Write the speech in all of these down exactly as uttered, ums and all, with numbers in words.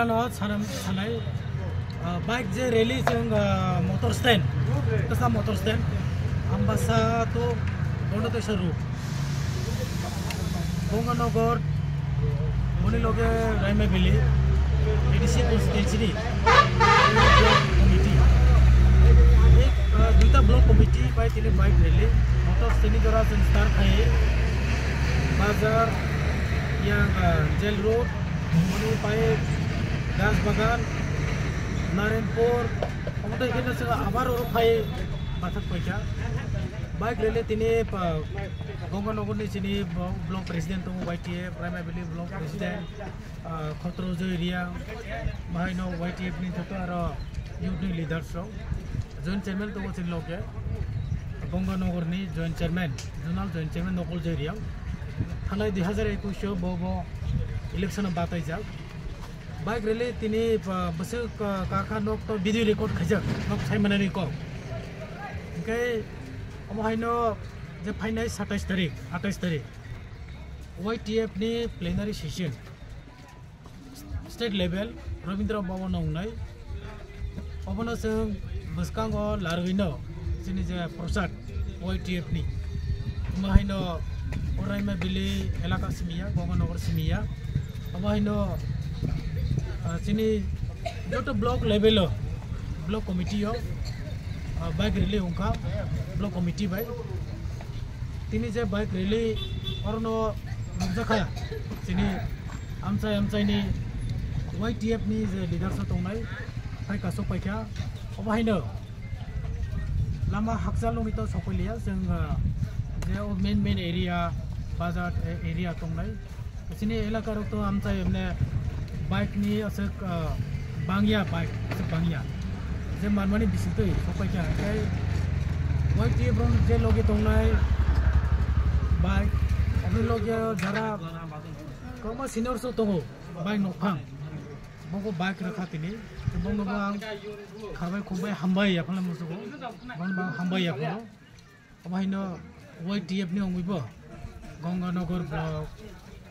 Ano sanam sanai, ah, bike je rally chwng, ah, motor stand, kasa motor stand, Ambasa to Bondotoisa road, Gonganagar, Moniloge Raimabili, A D C constituency ni block committee. Ei, ah, duita block committee bai tini bike rally, motor stand ni jora chwng start khai, bazar, yang, ah, jail road, Moni pai Das Bagan, Narenpur, omo tei khe chwng abar oro phai bathak paikha. Bike rally tini pa Gonganagar ni chini bo-, block president tongo, Y T F, Raimabili block president, ah, Khotro Joy Riang, bahai no Y T F ni joto aro youth ni leaders rok. Joint chairman tongo chini loge, Gonganagar ni joint chairman, zonal joint chairman Nokol Joy Riang. Thanai dui hazar ekush o bo, bo election o bataijak. Bike rally tini, ah, bwswk, ah, kakha nok to video record khaijak, nok sai manani kok. Hingke omo haino je phainai satais tarik, atais tarik, Y T F ni plenary session, state level, Rabindra Bhavan o wngnai. Obono chwng bwskango larwino chini je prochar Y T F ni. Omo haino o Raimabili elaka simiya, Gonganagar simiya. Omo haino, ah, chini joto block level o, block committee o, ah, bike rally wngkha block committee bai. Tini je bike rally orono nukjakha chini amchai amchaini Y T F ni je leaders o tongnai, phai kasuk paikha. Obo haino lama hakchal nungwi to sokoi liya, chwng, ah, je o main main area, bazar, eh, area tongnai. Chini elaka rok to amchai emne bike ni aswk, ah, bangya, bike aswk bangya. Je manmani bisingtwi sokpaikha, tei Y T F rok je logi tongnai bike, aboni logi jara kwbangma senior rok tongo, bike nokphang. Bobo bike rwkha tini, bono bo ang kharbai khukbai hambai yaphano musugo, bono bo ang hambai yaphano. Omo haino Y T F ni wngwi bo Gonganagar block,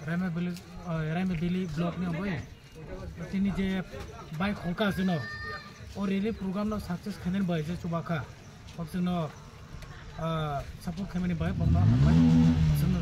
Raimabili, ah, Raimabili block ni wngwi tini je bike hokha chwngno o rally program no success khainani bai je chubakha. Kok chwngno, ah, support khaimani bai bokno hambai. Chwngno